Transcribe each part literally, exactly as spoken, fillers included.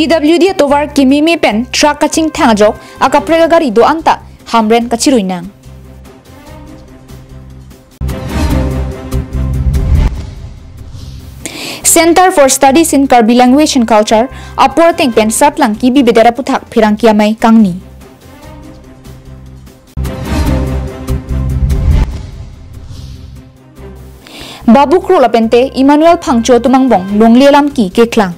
P W D atovar kememe pen truck kachingthang ajok akaprek agari do-an ta Hamren kachirui nang. Center for Studies in Karbi Language and Culture apor ateng pen satlang kebi bedet aputhak pherangke amei kangni. Babu Kro lapente Emmanuel Phangcho atum angbong longle alam ke keklang.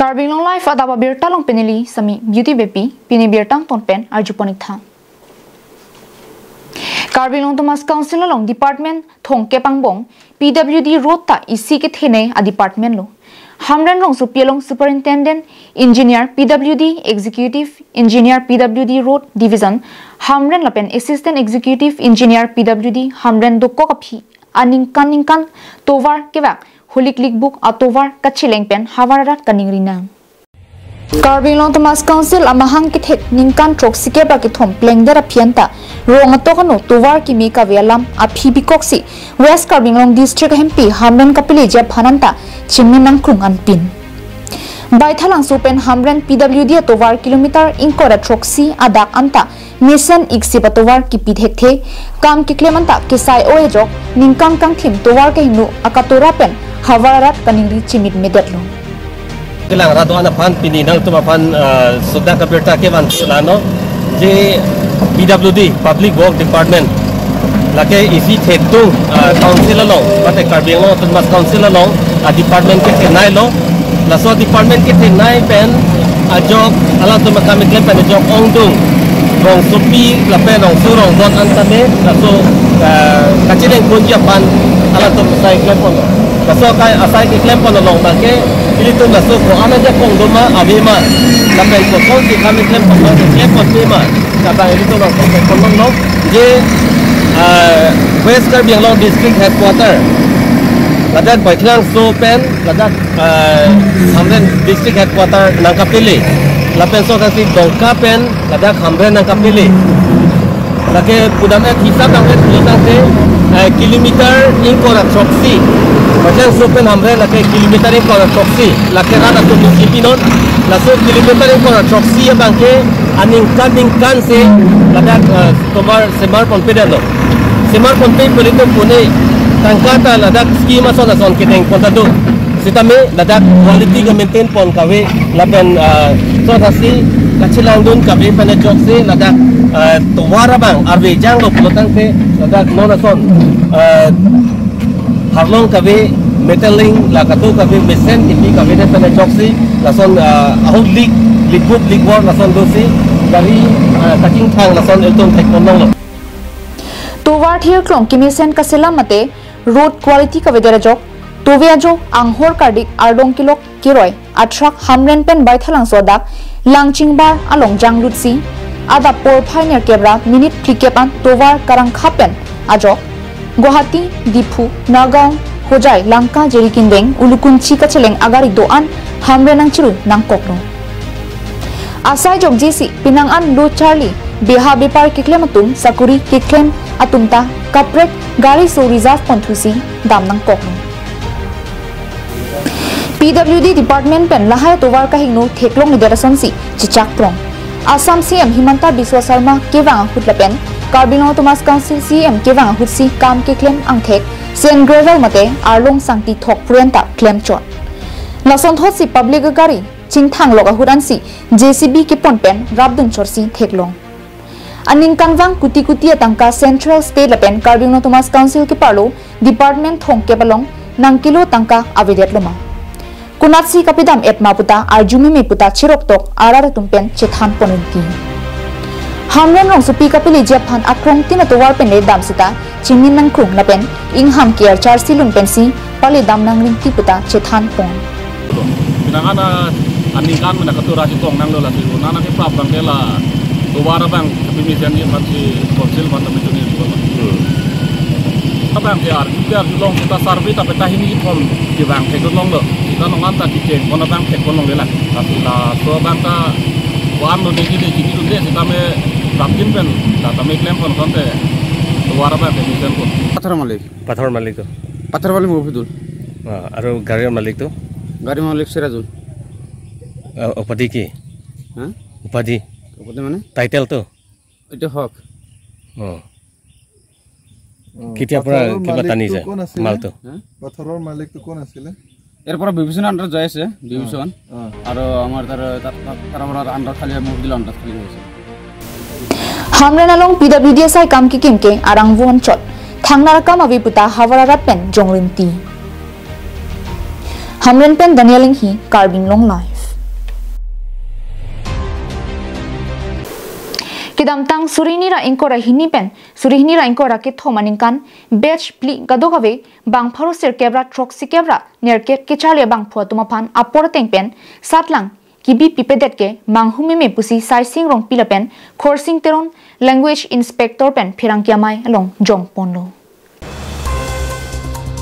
Karbi Anglong Live adap abirta along pen neli Sami Beauty Beypi, pini birta angton pen arjupon ik tha. Karbi Anglong Autonomous Council along department thomkep angbong P W D road ta isi kethenei a-department lo. Hamren rongsopi along Superintendent Engineer P W D, Executive Engineer P W D Road Division Hamren lapen Assistant Executive Engineer P W D Hamren dokok aphi aningkan ningkan tovar kevang holik likbuk atovar kacheleng pen havar arat kaningri nang. Karbi Anglong Autonomous Council amahang kethek ningkan throksikep ra kethom plengdet aphi anta rong atok ano tovar keme kave alam aphi bikoksi West Karbi Anglong District ahempi Hamren kapeleji aphan anta cheme nangkrung anpin. Baithalangso pen Hamren P W D atovar kilometer ingkoi ra throksi adak anta mesen iksip atovar kipi thekthe, kam keklem anta kesai oi ajok ningkan kangthim tovar kehingno akatora pen havar arat kaningri chimit medet lo. Kelang rat do-an aphan pini nangtum aphan, eh, suda kabirta kevan lano je P W D, Public Work Department, lake isi thetung, eh, council along, mate Karbi Anglong Autonomous Council along, a-department kethenei lo. Laso department kethenei pen ajok alangtum akam keklem pen ajok ongdung rongsopi lapen rongso rongdon an tame laso, eh, kacheleng ponji aphan alangtum asai klemponlo. Laso kai asai keklemponlong abangke ilitum laso ko-an ajakong doma avema lapen kosonsi kam keklem ponma keklem ponpe ma, kadang ilitum laso keklemponlong je, eh, West Karbi Anglong District Headquarter ladak Baithalangso pen ladak, eh, Hamren District Headquarter nangkapele. Lapen so kasi Dongka pen ladak Hamren nangkapele. Lake pudam et hisap nangkapele tangte, eh, kilometer ingkoi ra throksi. Baithalangso pen Hamren lake kilometer ingkoi ra throksi. Lake rat atum isi pinon. Laso kilometer ingkoi ra throksi abangke aningkan ningkan si ladak, eh, tovar semar ponpedetlo. Semar ponpe pulito pune tangka ta ladak scheme ason ason kedeng pon ta do. Sitame ladak quality ke-maintain pon kave lapen, ah, so thasi kachelangdun kave pen ajoksi ladak, ah, tovar abang arve janglo pulo tangte ladak non ason, ah, harlong kave, metalling la kato kave, mesen kipi kave det pen ajoksi lason, ah, ahut lik, likbuk likbor lason dosi gari, ah, kachingthang lason ilitum thekponlonglo. Tovar thirklong kemesen kaselam mate road quality kavedet ajok, tove ajo anghor kardik arlong kelok keroi a-truck Hamren pen Baithalangso adak Langchingbar along janglutsi adap porphai nerkep ra minute phlikep an tovar karangkha pen ajok Guwahati, Diphu, Nagaon, Hojai, Lanka, Jirikindeng, Ulukunchi kacheleng agari do-an Hamren nangchiru nangkoklo. Asai jokjesi penang an lo charli beha bepar keklem atum, sakuri keklem atum ta kaprek gari so reserve ponthusi dam nangkoklo. P W D department pen lahai tovar kahingno theklongledet asonsi chechak prong. Assam C M Himanta Biswa Sarma kevang ahut lapen Karbi Anglong Autonomous Council C M kevang ahutsi kam keklem angthek sand gravel mate arlong sangti thok purenta klemchot. Lasonthotsi public agari chingthanglok ahut ansi J C B kepon pen rapdun chotsi theklong. Aningkanvang kuti kuti atangka Central, State lapen Karbi Anglong Autonomous Council keparlo department thomkep along nangkelo tangka avedet loma, konatsi kapedam et ma puta arjumeme puta cheroktok arat atum pen chethan pon rinti. Hamren rongsopi kapeleji aphan akrongtin atovar pen le dam seta chemin nangkrung lapen ingham ke-er charsi lun pensi paledam nangrinti puta chethan pon. Pinang ana aningkan mena katura si tong nanglo lasi, nana ke prap bang ke la tovar abang kepemesen ji aphan si council aphan kami tuni juga. Hmm. Abang ke arju ke arjulong seta survey ta peta hini kethom kevang thek longlo. Seta nongan ta kecheng pon abang thek pon longle lang. Lasi laso abang ta wan lo ningje de chini dunde seta me prapjin pen ta ta me klem pon konte tovar abang kepemesen pon. Pathor Malik. Pathor মালিক তো? Pathor Malik Mufidul. অ, আৰু গাড়ীৰ মালিক তো? গাড়ী মালিক চিৰাজুল। অ, উপাধি কি? হা? উপাধি? উপাধি মানে? টাইটেল তো? এইটো হক। অ। অ, কেতিয়াৰ পৰা পাথৰৰ কিবা মালিকটো টানিছে কোন আছিলে? মালটো? হা? পাথৰৰ মালিকটো কোন আছিলে? ইয়াৰ পৰা বিভূষণ আণ্ডাৰত যাই আছে, বিভূষণ। অ। আৰু আমাৰ তাৰ, তাৰ, তাৰ, তাৰ পৰা আণ্ডাৰ খালী, মফিদুল আণ্ডাৰ খালী হৈছে। Hamren along P W D S I kam kekim ke arang von chot. Thangnar kam ave puta havar arat pen jongrinti. Hamren pen Daniel Inghi, Karbi Anglong Live. Kedamtang suri hini ra ingkoi ra hini pen suri hini ra ingkoi ra kethom aningkan batch phli kadokave bang pharo sirkep ra throksi kep ra nerkep kecharli abangphu atum aphan apor ateng pen satlang kebi pipedet ke manghu meme pusi Saising Rongpi lapen Khorsing Teron, Language Inspector pen pherangke amei along jongponlo.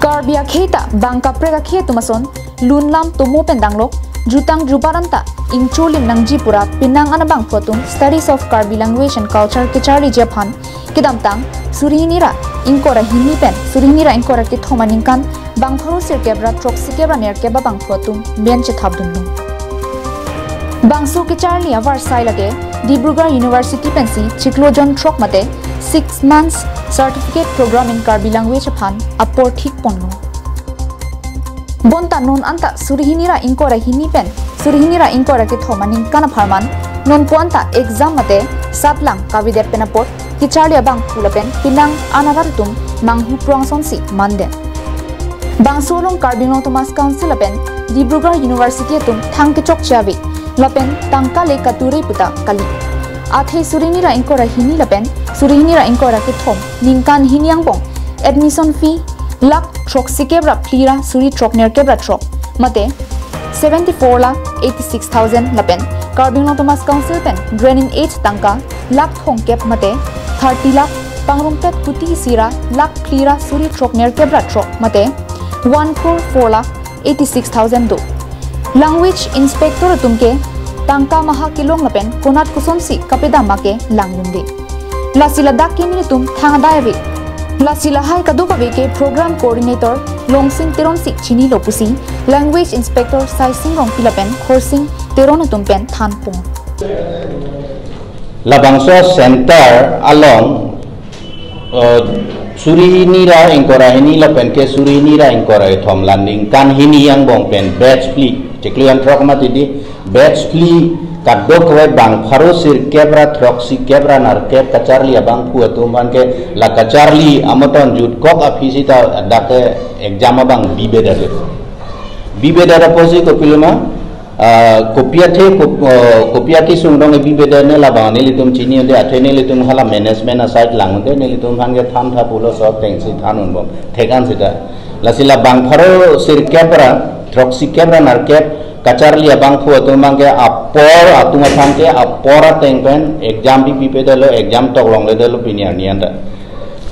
Karbi akhei ta bang kaprek akhei atum ason lun lam tomo pen danglok, jutang jubaran ta ingcholim nangji pura penang an abangphu atum Studies of Karbi Language and Culture kecharliji aphan kedamtang suri hini ra ingkoi ra hini pen suri hini ra ingkoi ra kethom aningkan bang pharo sirkep ra throksi kep ra nerkep abangphu atum men chethapdunlo. Bangso kecharli avarsai lake Dibrugarh University pensi chiklo jon throk mate six months certificate program in Karbi language aphan apor thik ponlo. Bonta non anta suri hini ra ingkoi ra hini pen suri hini ra ingkoi ra kethom aningkan apharman nonpu anta exam mate satlang kavedet pen apot kecharli abangphu lapen penang an arat atum manghu prong asonsi mandet. Bangso along Karbi Anglong Autonomous Council lapen Dibrugarh University atum thang kechokche ave lapen tangka le kature puta kali. Athe suri hini ra ingkoi ra hini lapen suri hini ra ingkoi ra kethom ningkan hini angbong admission fee lakh throksi kep ra phli ra suri throk nerkep ra throk mate seventy four lakh eighty six thousand lapen Karbi Anglong Autonomous Council pen drain in eight tangka lakh thomkep mate thirty lakh, pangrumpet kuti isi ra lakh phli ra suri throk nerkep ra throk mate one crore four lakh eighty six thousand do. Language inspector atum ke tangka maha kelong lapen konat kosonsi kapedam ma ke lang yunde. Lasi ladak ke nelitum thang adai ave. Lasi lahai kadokave ke program coordinator Longsing Teron si chinilo pusi language inspector Saising Rongpi lapen Khorsing Teron atum pen thanpon. Labangso center along, eh, suri hini ra ingkoi ra hini lapen ke suri hini ra ingkoi ra kethom la ningkan hini angbong pen batch phli, chiklo jon throk mati di, batch phli kadokave bang pharo sirkep ra throksi kep ra nerkep kacharli abangphu atum aphan ke la kacharli amaton jutkok aphi seta dak ke exam abang bibedet le. Bibedet apotsi kopiloma, ah, kopi athe kop-, ah, kopi akesung dong bibedet ne labang nelitum chini unde, athe nelitum hala management aside lang unde, nelitum aphan ke than tha pulo sok tengsi than unbom. Thekan seta. Lasi labang pharo sirkep ra throksi kep ra nerkep kacharli abangphu atum abang ke apor atum aphan ke apor ateng pen exam bi pipedetlo, exam tok longledetlo pini arni anta.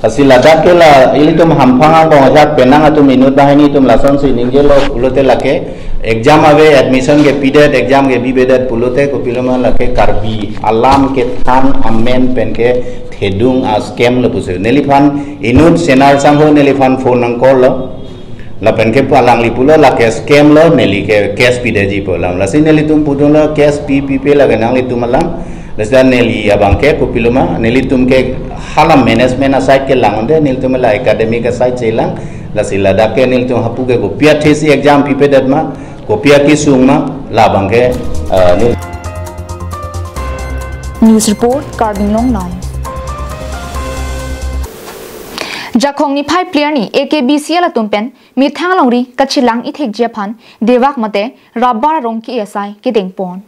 Lasi ladak ke la ilitum hamphang angbong ajat penang atum inut banghini atum lasonsi ningjelo pulote lake exam ave, admission ke pidet, exam ke bibedet pulote kopiloma lake Karbi alam kethan amen pen ke thedung a-scam lo pusi. Neliphan inut senar sangho neliphan phone nang call lo. Lapen ke pu alangli pulo lake scam lo, neli ke case pidetji pu alam. Lasi nelitum pudunlo case pi pipe lake nanglitum alam. Lasi neli abang ke kopiloma, nelitum ke hala management aside ke lang unde, nelitum la academic aside si lang. Lasi ladak ke nelitum hapu ke kopi athesi exam pipedet ma, kopi akesung ma, labang ke, eh, nel- News report, Karbi Anglong Live. Jakhong niphai phli arni A K B C L atum pen methang alongri kachelang ithekji aphan dewak mate rubber arong ke-e asai kedengpon.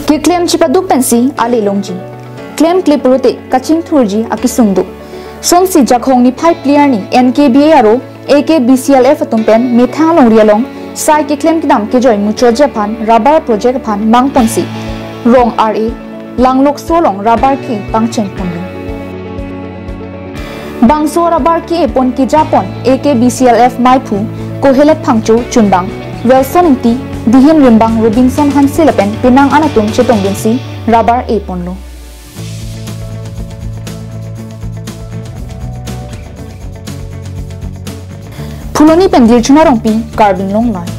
Keklem chipaduk pensi ale longji. Klemkle pulote kachingthurji akesung do. Sonsi Jakhong niphai phli arni N K B A aro A K B C L F atum pen methang alongri along sai keklem kedam kejoi muchotji aphan rubber project aphan mangponsi rong ar-e, langlokso along rubber ke pangchengponlo. Bangso rubber ke-epon kejapon A K B C L F maiphu Kohelet Phangcho, chunbang Wilson Ingti, dihin rimbang Robinson Hanse lapen penang an atum chetongdunsi rubber eponlo. Phuloni pen Dirchuna Rongpi, Karbi Anglong Live.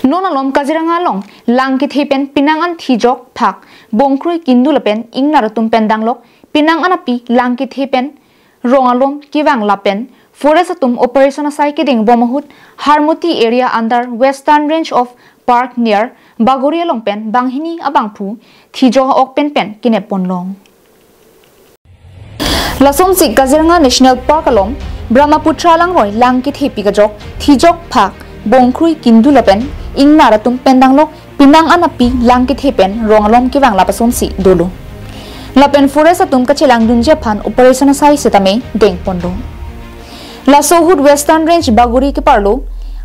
Non alom Kaziranga along lang kethe pen penang an thijok phak bongkrui kindu lapen ingnar atum pen danglok penang an api lang kethe pen rong alom kevang lapen forest atum operation asai kedengbom ahut Harmoti area under Western Range of Park near Bagori along pen banghini abangphu thijok ok pen pen kenep ponlong. Lasonsi Kaziranga National Park along Brahmaputra langroi lang kethe pi kejok thijok phak bongkrui kindu lapen ingnar atum pen danglok penang an api lang kethe pen rong alom kevang lapusonsi dolo. Lapen forest atum kachelangdunji aphan operation asai setame dengponlo. Laso ahut Western Range Bagori keparlo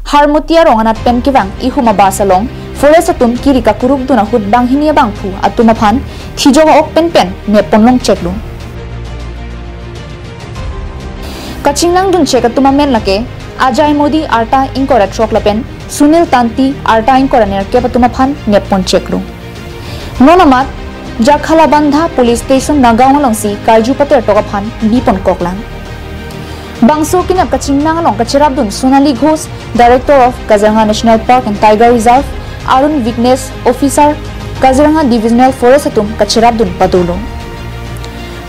Harmoti arong anat pen kevang ihum abas along forest atum kiri kakurukdun ahut banghini abangphu atum aphan thijok ok pen pen nepponlong cheklo. Kachinglangdun chek atum amen lake Ajay Modi arta ingkoi ra throk lapen Sunil Tanti arta ingkoi ra nerkep atum aphan neppon cheklo. Non amat Jakhalabandha Police Station Nagaon alongsi karju patertok aphan bipon koklang. Bangso kenep kachingnang along kacherapdun Sonali Ghosh, Director of Kaziranga National Park and Tiger Reserve, Arun Vignesh, Officer, Kaziranga Divisional Forest atum kacherapdun padolo.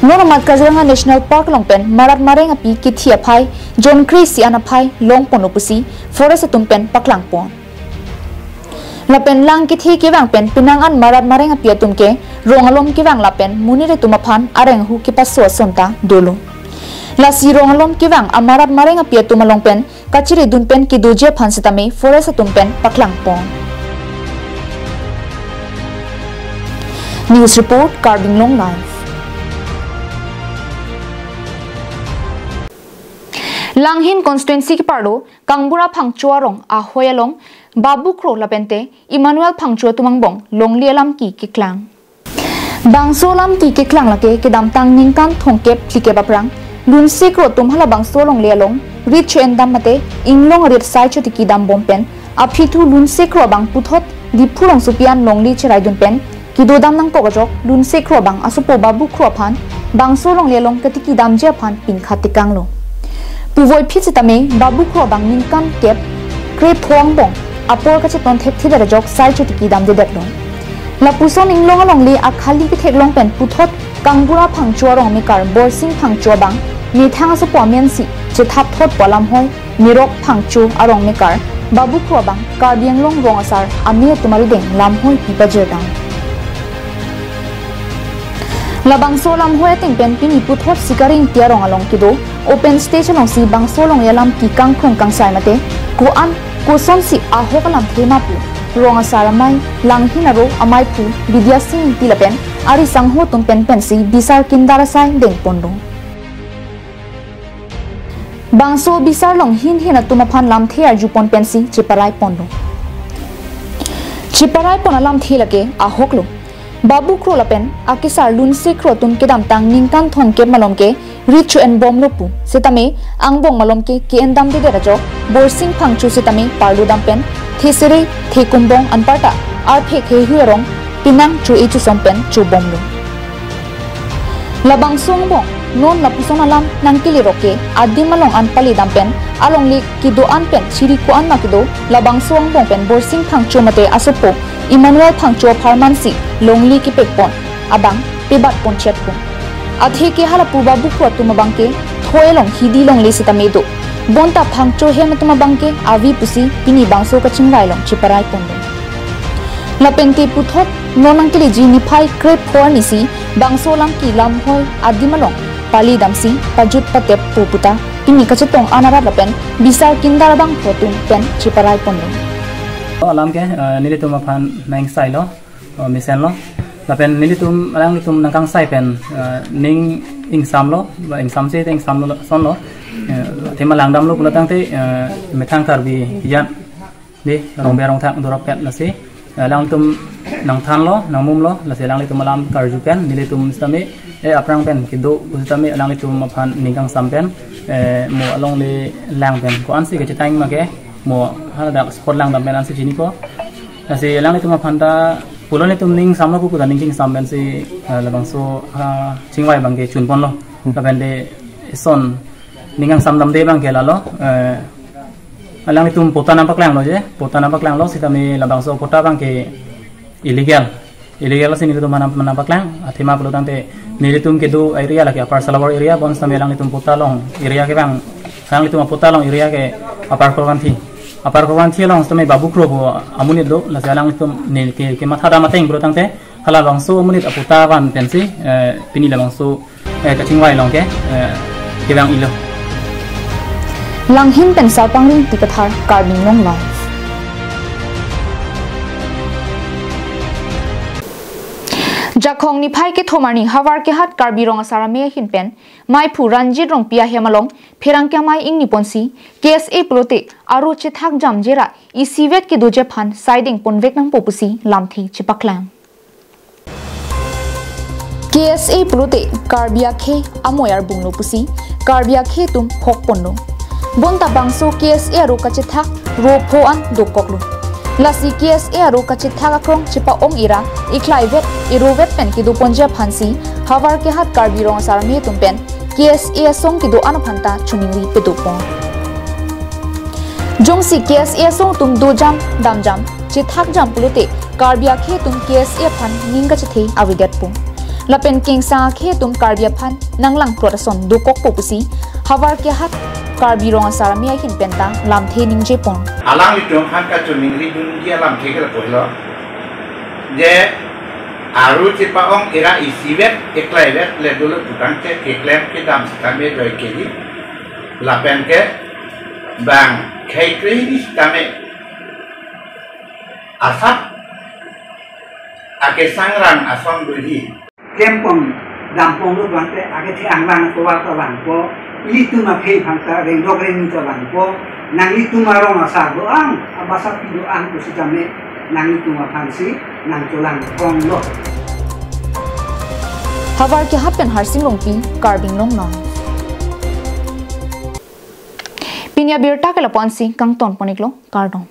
Non amat Kaziranga National Park along pen marat mareng api kethi aphai jon kre-isi an aphai longponlo pusi forest atum pen paklangpon. Lapen lang kethe kevang pen penang an marat mareng api atum ke rong alom kevang lapen monit atum aphan areng ahu kepaso ason ta dolo. Lasi rong alom kevang amarat mareng api atum along pen kachiridun pen kedoji aphan setame forest atum pen paklangpon. News report, Karbi Anglong Live. Langhin constituency keparlo Kangbura Phangcho arong ahoi along Babu Kro lapente Emmanuel Phangcho atum angbong longle alam ki keklang. Bangso alam ki keklang lake kedamtang ningkan thomkep phlikep aphrang lunse kro atum halabangso longle along rit cho-en dam mate inglong rit sai chotiki dambom pen aphi thu lunse kro abang puthot Diphu rongsopi an longle cheraidun pen kedodam nangkok ajok lunse kro abang asopo Babu Kro aphan bangso longle along ketiki damji aphan pinkhat tekanglo. Puvoiphit setame Babu Kro abang ningkan kep krepho angbong apor kacheton thekthedet ajok sai chotiki damdedetlo. Lapuson inglong alongle akhali ketheklong pen puthot Kangbura Phangcho arong amekar Borsing Phangcho abang methang asopo amensi chethap thotpo alamhoi Mirok Phangcho arong mekar Babu Kro abang Karbi Anglong rong asar ame atum arideng lamhoi pi pajir dam. Labangso lamhoi ateng pen pini puthot Sikari Ingti arong along kedo open stage alongsi bangso along alam kekangkrung kangsai mate ko-an kosonsi ahok alamthe ma pu rong asar amei Langhin aro ameiphu Bidya Sing Ingti lapen ari sangho atum pen pensi bisar kindar asai dengpon do. Bangso bisar along hin hin atum aphan lamthe arjupon pensi cheparai pon do. Cheparai pon alamthe lake ahok lo. Babu Kro lapen akesar Lunse Kro atum kedamtang ningkan thomkep malom ke rit cho-en bomlo pu. Setame angbong malom ke ke-en damdedet ajok Borsing Phangcho setame parlo dam pen thesere thekumbong anparta arphek hehui arong penang cho-e chosom pen chobomlo. Labangso angbong non lapuson alam nangkele rok ke adim along an pali dam pen alongle kedo-an pen chiri ko-an ma kedo labangso angbong pen Borsing Phangcho mate asopo Emmanuel Phangcho apharmansi longle kepekpon abang pebatpon chetpon. Athe ke halapu Babu Kro atum abang ke thoi along hidi longle setame do. Bonta Phangcho hem atum abang ke ave pusi pini bangso kachingvai along cheparai pon do. Lapen te puthot non nangkeleji niphai krepho arnisi bangso alam kelamhoi adim along pali damsi pajut patep pu puta pini kachetong an arat lapen bisar kindar abangphu atum pen cheparai pon do. Alam ke, eh, nelitum aphan nang sailo, eh, mesenlo. Lapen nelitum, alanglitum nangkangsai pen, eh, ning ingsamlo, ba ingsamse te ingsamlo, sonlo. Eh, athema langdamlo pulo tangte, eh, methang Karbi jan, di, rongbe rongthak dorop pen lasi. Eh, alangtum nangthanlo, nangmumlo, lasi alanglitum alam karju pen, nelitum setame, eh, aphrang pen kedo, setame alanglitum aphan ning kangsam pen, eh, mo alongle lang pen, ko-ansi kachetang ma ke, mo haladak spot langdam pen ansi chinipo. Lasi alanglitum aphan ta pulo nelitum ning samlo pu puta ning kingsam pensi, eh, labangso, ah, chingvai abang ke chunponlo. Hmm. Lapen te ison ning kangsam damde abang ke lalo, eh, alanglitum patta nangpaklanglo je, patta nangpaklanglo setame labangso patta abang ke illegal. Illegal si nelitum mana, mana paklang, athema pulo tangte nelitum kedo area lake Upper Salawar area, bonsitame alanglitum patta along area ke abang, alanglitum patta along area ke Upper Korkanthi. Upper Korkanthi along setame Babu Kro pu amonit do, lasi alanglitum ne ke, kematha dam ateng pulo tangte, halabangso amonit apatta van pensi, eh, pini labangso, eh, kachingvai along ke, eh, kevang ilo. Langhin pen Sarpangri Ingti Kathar, Karbi Anglong Live. Jakhong niphai kethom arni Howraghat Karbi Rong Asar Amei ahin pen meiphu Ranjit Rongpi ahem along pherangke amei ingni ponsi K S A pulote aro chethak jamje ra isivet kedoji aphan saideng ponvek nangpo pusi lamthe chepaklang. K S A pulote Karbi akhei amoi arbunglo pusi Karbi akhei atum hok ponlo. Bonta bangso K S A aro kachethak ro pho an dokoklo. Lasi K S A aro kachethak akrong chepa-ong ira iklaivet irovet pen kedoponji aphansi Howraghat Karbi Rong Asar Amei atum pen K S A asong kedo-an aphan ta choningri pedopon. Jongsi K S A asong atum dojam, damjam, chethakjam pulote Karbi akhei atum K S A aphan ning kachethe avedetpo. Lapen kengsang akhei atum Karbi aphan nanglangplot ason dokokpo pusi Howraghat Karbi Rong Asar Amei ahin pen ta lamthe ningjepon. Alanglitum aphan kachoningri dunji alamthe ke lapulo. Je aro chepa-ong ira isivet iklaivet le dolo pu tangte keklem kedam sitame doi kedi. Lapen ke bang khei krehini sitame asap akesangrang ason doji. Klempon dampon lo bangke akethe anglang tovar ta vangpo, ilitum akhei aphan ta rengdok rengni ta vangpo, nanglitum arong asar do-an, abasapi do-an pusitame nanglitum aphansi nangcholangkoklo. Howraghat pen Harsing Rongpi, Karbi Anglong Live. Pini abirta ke lapu-ansi kangton pon-iklo, kardom.